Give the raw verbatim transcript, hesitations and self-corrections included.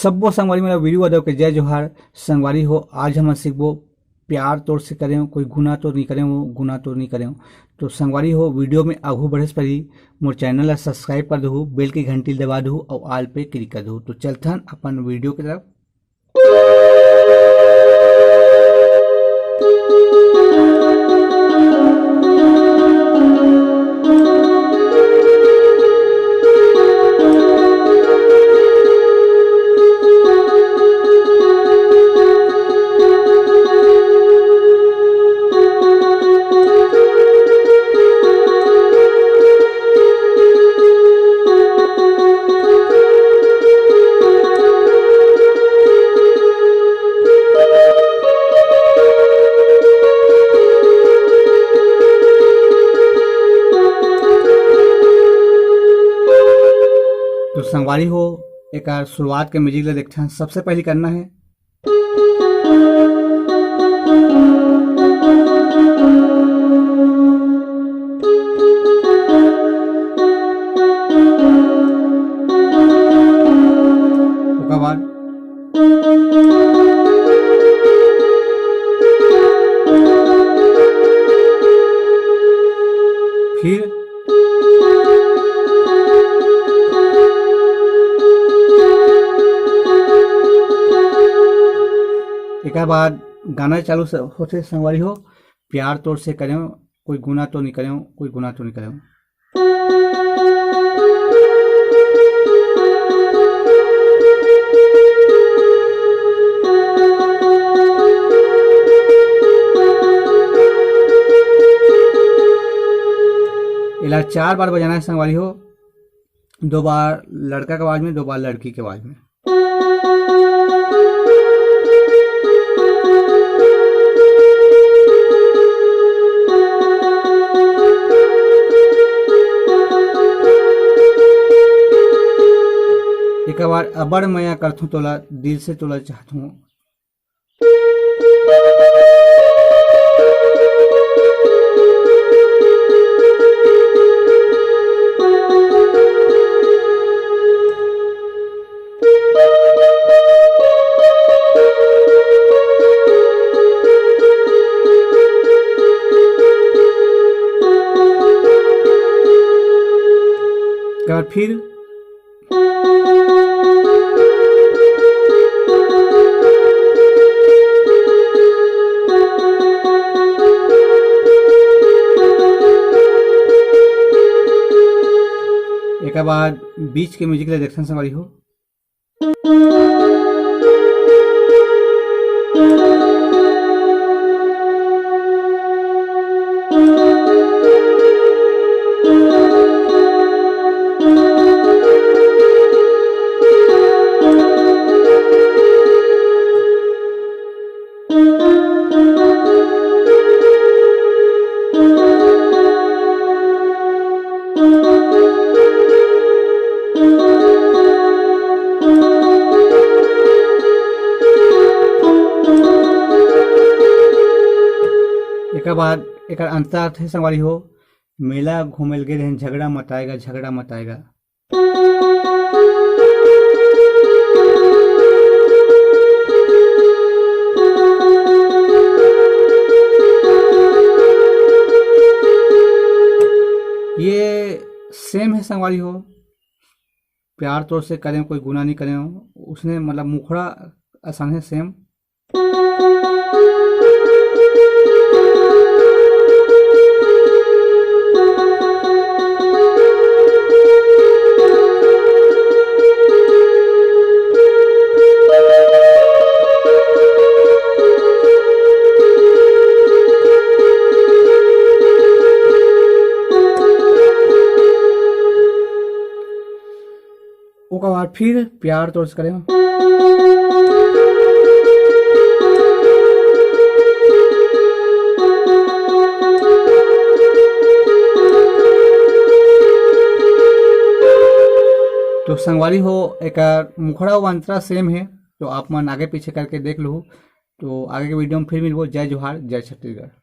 सब्बो संगवारी मन ला वीरू यादव के जय जोहार। संगवारी हो, आज हमन सीखबो प्यार तोर से करेंव, कोई गुनाह तो नहीं करेंव, गुनाह तो नहीं करेंव। तो संगवारी हो, वीडियो में आगू बढ़े से पहली मोर चैनल ला सब्सक्राइब कर दहू, बेल की घंटी दबा दहू और ऑल पे क्लिक कर दहू। तो चलथन अपन वीडियो की तरफ। तो संगवारी हो, एकर शुरुआत के म्यूजिक ला देखथन। सबसे पहली करना है ओकर बाद फिर एकर बाद गाना चालू से होथे संगवारी हो, प्यार तोर से करेंव, कोई गुनाह तो नहीं करेंव, कोई गुनाह तो नहीं करेंव। एला चार बार बजाना है संगवारी हो, दो बार लड़का के आवाज में, दो बार लड़की के आवाज में। एकर बाद अबड़ मया करथों तोला, दिल से तोला चाहथों। और फिर एकर बाद बीच के म्यूजिक ला देखथन संगवारी हो। एकर बाद एकर अंतरा अर्थ हे संगवारी हो, मेला घूमे ल गे रहेन, झगड़ा मत आएगा, झगड़ा मत आएगा। ये सेम हे संगवारी हो, प्यार तोर से करेंव, कोई गुनाह नहीं करेंव, उसने मतलब मुखड़ा असन हे सेम। ओकर बाद फिर प्यार तोर से करेंव। तो संगवारी हो, एकर मुखड़ा अउ अंतरा सेम हे, तो आप मन आगे पीछे करके देख लहू। तो आगे के वीडियो में फिर मिलबो। जय जोहार, जय छत्तीसगढ़।